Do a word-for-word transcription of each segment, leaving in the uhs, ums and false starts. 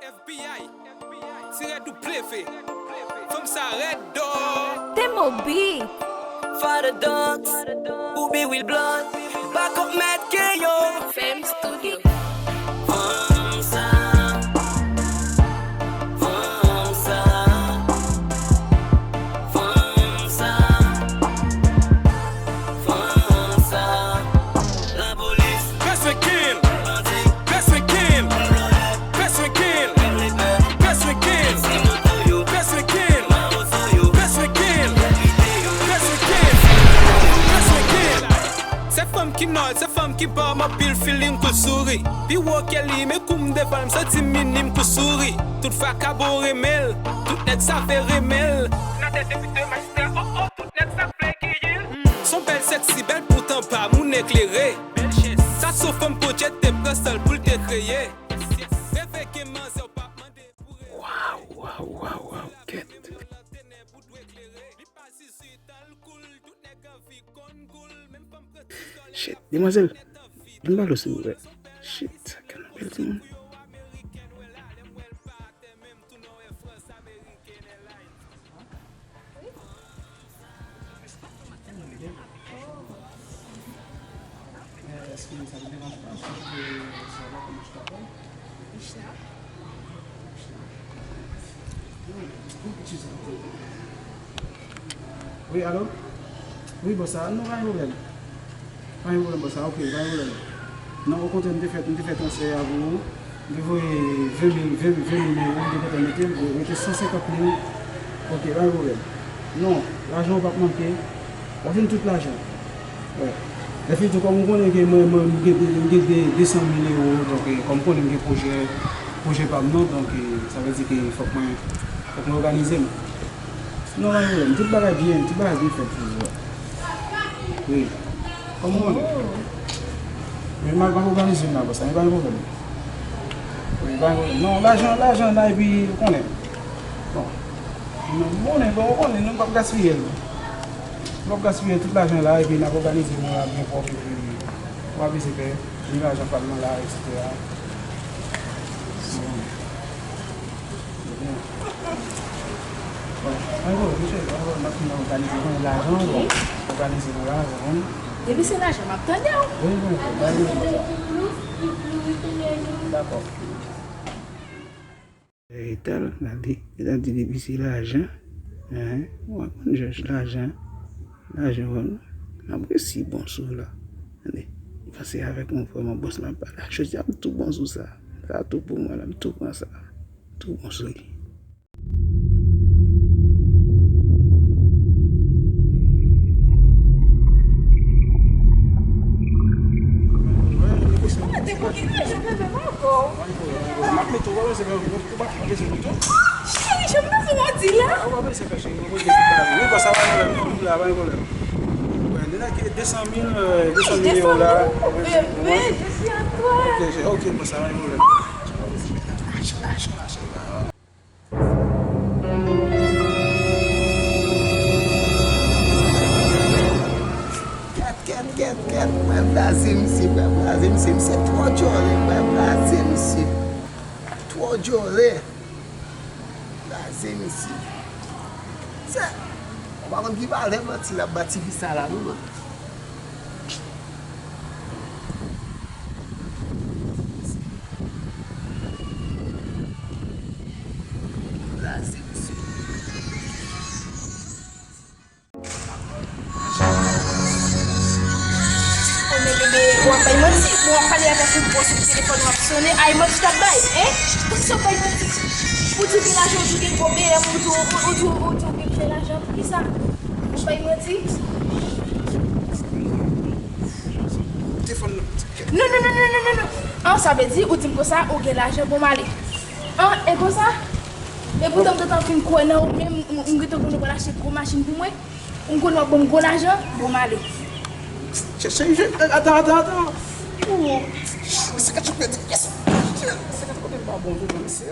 F B I, ti rèd ou bleve. Fanm sa rèd dò. Demo beat. Father Dogs, Booby Will Blood, Backup Mad K O. Fem Studio. Fanm sa, fanm sa, fanm sa, fanm sa. Lapolis bezwen kill, bezwen kill, bezwen kill, bezwen kill, bezwen kill, bezwen kill, bezwen kill, bezwen kill. Se fanm ki nòl, se fanm ki ba m anpil feeling kou souri. Pi wo ke li, men kou m devan l, m santi m minim kou souri. Tout vakabon renmen l, tout nèg save renmen l. Senatè, depite, majistra, oh oh, tout nèg sa vle kill. S on bèl sexy, bèl poutan pa moun eklere. Sa s on fanm Podyèt te pran san l pou l te kreye. Reve gen manzè w p ap mande pou reve. Waw, waw, waw, waw, kèt. Shit, demwazèl, vin ba dlo silvouplè. Shit, sa gen anpil timoun. Wi, alo? Wi, bòs la, non, pa gen pwoblèm. Pa gen pwoblèm, bòs la, ok, pa gen pwoblèm. Non, okontrè, m te fè, m te fè transfè a pou ou. M te voye ven mil, ven, ven mil ewo, m te kontan mete, m rete san senkant mil. Ok, pa gen pwoblèm. Non, lajan w p ap manke. W ap jwenn tout lajan. Wi. Lè fini tou, kòm ou konnen ke mwen, mwen, m gen, m gen de, de san mil ewo, donk, e, kòm ou konnen m gen pwojè, pwojè pa m nan, donk, e, sa vle di ke fòk mwen, fòk mwen òganize m. Non, pa gen pwoblèm. Tout bagay byen, tout bagay byen fèt toujou. Wi. Kòm ou konnen. Men m ap, m ap òganize m la, bòs la, men pa gen pwoblèm. Wi, pa gen pwoblèm. Non, lajan, lajan la, epi ou konnen. Bon. Non, m konnen, bon, ou konnen, nou p ap gaspiye l. M p ap gaspiye tout lajan la, epi n ap òganize nou la byen pwòp, epi w ap vizite, ni lajan pa m nan la, etsetera. Bon. Ebyen. Bon, ann gwo, mesye, ann gwo, n ap fin òganize nou lajan, bon, òganize nou la, bon. Depi se lajan, m ap tande w. Wi, wi, wi, ba nou. Dakò. Etal, gade, etal di depi se lajan, hein, w ap konn jòj lajan, lajan w, m ap resi bon sou la. Tande, m panse avèk mwen vrèman bòs la, m pale ak jodi a, m tou bon sou sa. Sa tou pou mwen la, m tou pran sa. Tou bon sou li. Cheri, jan m nan sou wòdi la. Wi, bòs la, pa gen pwoblèm. Wi, la, pa gen pwoblèm. Wi, li nan ke de san mil, euh, de san mil ewo la. Bebe, je suis à toi. Ok, je, ok, bòs la, pa gen pwoblèm. Kèt, kèt, kèt, kèt, mwen blaze misye, mwen blaze misye, misye twò djòle, mwen blaze misye. Twò djòle. Blaze misye. Se, ou pa konn ki valè manti l ap ba tifi sa la, non, man. Blaze misye. Kòm bebe, w ap bay manti, w ap pale avèk yon bòs sou telefòn, w ap sonnen, ay manti w ap bay, hein? Poukisa w bay manti? Ou di w gen lajan, ou di w gen gwo B M, ou di w, ou, ou di w, ou di w gen plen lajan, poukisa? Ou bay manti? Telefòn nan. Non, non, non, non, non, non, non. An, sa vle di, ou di m konsa, ou gen lajan, bon, m ale. An, e konsa? E poutan m gentan fin kwè nan ou menm, m, m gentan konnen w pral achte gwo machin pou mwen. M konnen w ap ban m gwo lajan, bon, m ale. Chè, chè, chè, atan, atan, atan. Oh, se ka chè pèdi pyès. Chè, se ka kote m pa bon tou, mesye.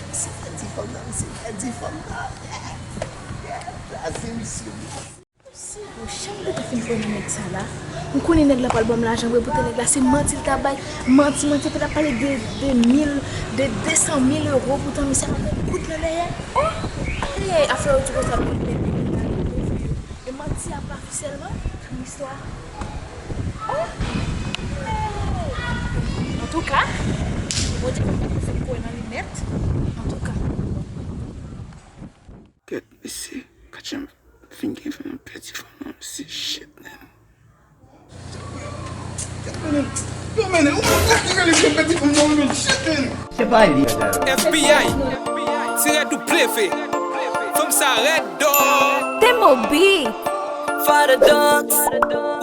Misye pèdi fanm nan, misye pèdi fanm nan. Blaze misye. Si, bon, jan m gentan fin kwè nan nèg sa la, M konnen nèg la pral ban m lajan vre, poutan nèg la se manti l t ap bay. Manti, manti, epi l ap pale de, de mil, de de san mil euro, poutan misye pa gen goud nan dèyè. Oh! Ay, ay, afè yo di konsa, pou l pèdi, pou l pèdi. E manti ap pa ofisyèlman, nan istwa. Oh! Hey! Antouka, Bondye fè m kwè nan li nèt. Antouka. Gad mesye, gad jan m fin gen fanm nan, pèdi fanm nan, mesye, shit, man. Gad, man, yo, man, ou pa ki gade jan m pèdi fanm nan, man, shit, man. Se pa li, madam. F B I, ti rèd ou bleve. Fanm sa rèd dò. Te mobi. For the dogs.